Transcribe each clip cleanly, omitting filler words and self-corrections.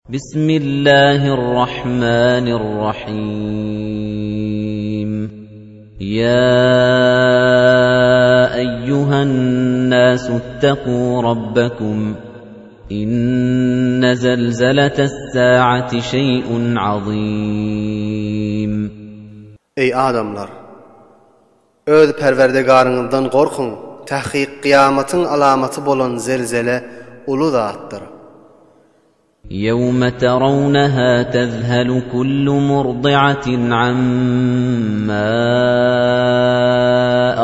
Bismillahirrahmanirrahim. Ýa eýýuhan-nasu ittaqu rabbakum. Inne zelzeletes-saati şeý'un azim. Eý adamlar! Öz Perwerdigaryňyzdan gorkuň, takyk kyýamatyň alamaty bolan zelzele uly zatdyr. Ýewme terawneha tezhelu kullu murdi'atin amma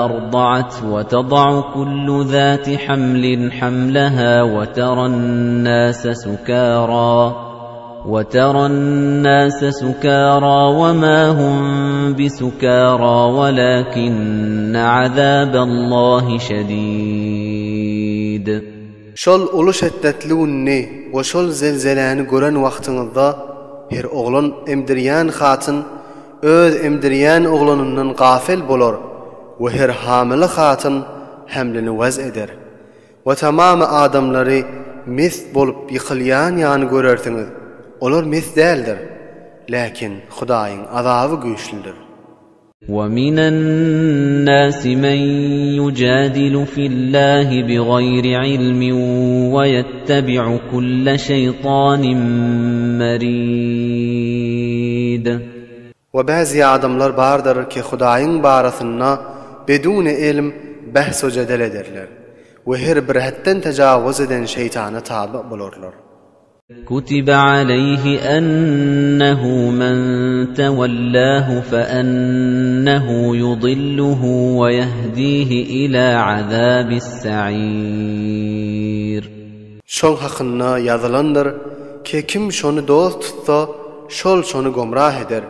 arda'at we tada'u kullu zati hamlin hamlaha we teran-nase sukara we teran-nase sukara we ma hum bisukara welakinne azaballahi şedid. Şol uly şetdetli günni we şol zelzeläni gören wagtyňyzda her oglan emdirýän hatyn öz emdirýän oglanyndan gafel bolar we her hamyla hatyn hämlini wez eder we tamamy adamlary mest bolup ýykylýan ýany görersiňiz, olar mes däldir, läkin Hudaýyň azaby güýçlüdir. وَمِنَ النَّاسِ مَن يُجَادِلُ فِي اللَّهِ بِغَيْرِ عِلْمٍ وَيَتَّبِعُ كُلَّ شَيْطَانٍ مَّرِيدٍ. We bäzi adamlar bardyr ki Hudaýyň barasynda bedune elm bähs we jedel ederler we her bir hetden tejawuz eden şeýtana taby bolarlar. Kutiba aleýhi ennehu men tewellahu fe ennehu yudilluhu we ýehdihi ila azabis sa'ir. Şoň hakynda ýazylandyr ke kim şony dost tutsa şol şony gomrah eder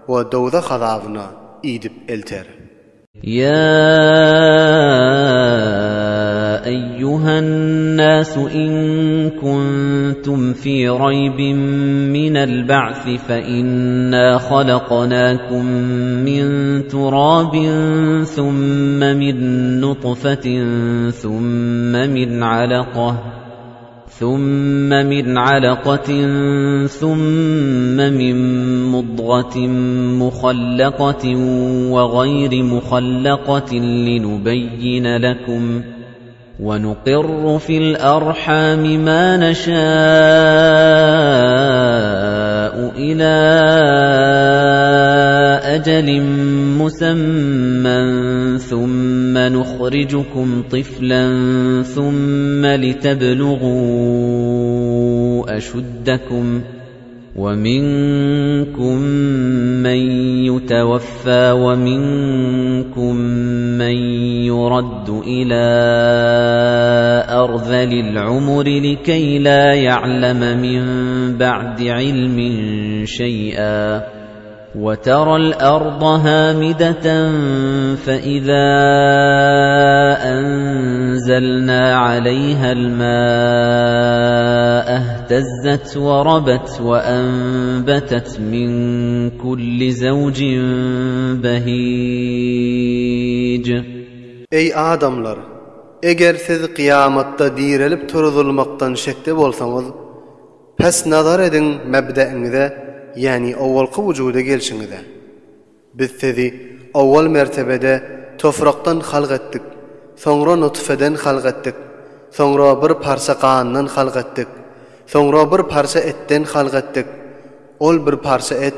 we dowzah azabyna idip elter. Ýa eýýuhan-nasu in kuntum fi raýbin minel-ba'si fe inna halaknakum min turabin summe min nutfetin summe min alakah ثُمَّ مِنْ عَلَقَةٍ ثُمَّ مِنْ مُضْغَةٍ مُخَلَّقَةٍ وَغَيْرِ مُخَلَّقَةٍ لِنُبَيِّنَ لَكُمْ وَنُقِرُّ فِي الْأَرْحَامِ مَا نَشَاءُ إِلَى أَجَلٍ مُّسَمًّى ثُمَّ نُخْرِجُكُمْ طِفْلًا ثُمَّ لِتَبْلُغُوا أَشُدَّكُمْ وَمِنكُم مَّن يُتَوَفَّىٰ وَمِنكُم مَّن يُرَدُّ إِلَىٰ أَرْذَلِ الْعُمُرِ لِكَيْ لَا يَعْلَمَ مِن بَعْدِ عِلْمٍ شَيْئًا وَتَرَى الْأَرْضَ هَامِدَةً فَإِذَا أَنزَلْنَا عَلَيْهَا الْمَاءَ اهْتَزَّتْ وَرَبَتْ وَأَنبَتَتْ مِن كُلِّ زَوْجٍ بَهِيجٍ. Eý adamlar! Eger siz kyýamatda direlip turuzylmakdan şekde bolsaňyz, Pes nazar ediň mebde'iňize, ýäni owalky wujuda gelşiňize. Biz sizi owal mertebede tofrakdan halk etdik, soňra nutfeden halk etdik, soňra bir parça gandan halk etdik, soňra bir parça etden halk etdik, ol bir parça et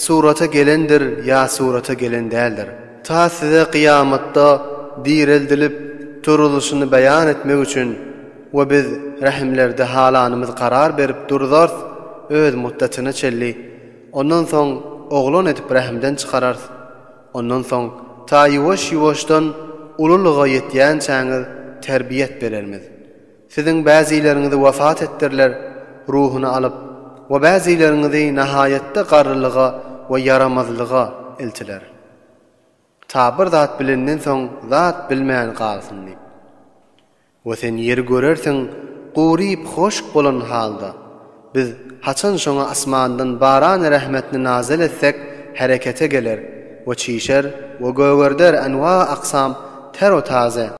surata gelendir ýa surata gelen däldir. Ta size kyýamatda direldilip turulyşyny beýan etmek üçin, We biz rähimlerde halanymyz karar berip durzarys öz muddatyna çenli, ondan soň oglan edip rähimden çykararys, ondan soň ta ýuwaş-ýuwaşdan ululyga ýetýänçäňiz terbiýet berermiz. Siziň bäzileriňizi wafat etdirler, ruhuny alyp, we bäzileriňizi nahaýatda garrylyga we ýaramazlyga eltiler. Ta bir zat bilenden soň zat bilmän galsyn diýip. We sen ýeri görersiň guryp hoşk bolan halda. Biz haçan şoňa asmandan barany rehmetini nazyl etsek herekete geler we çişer we gögerder enwa aksam ter o taze.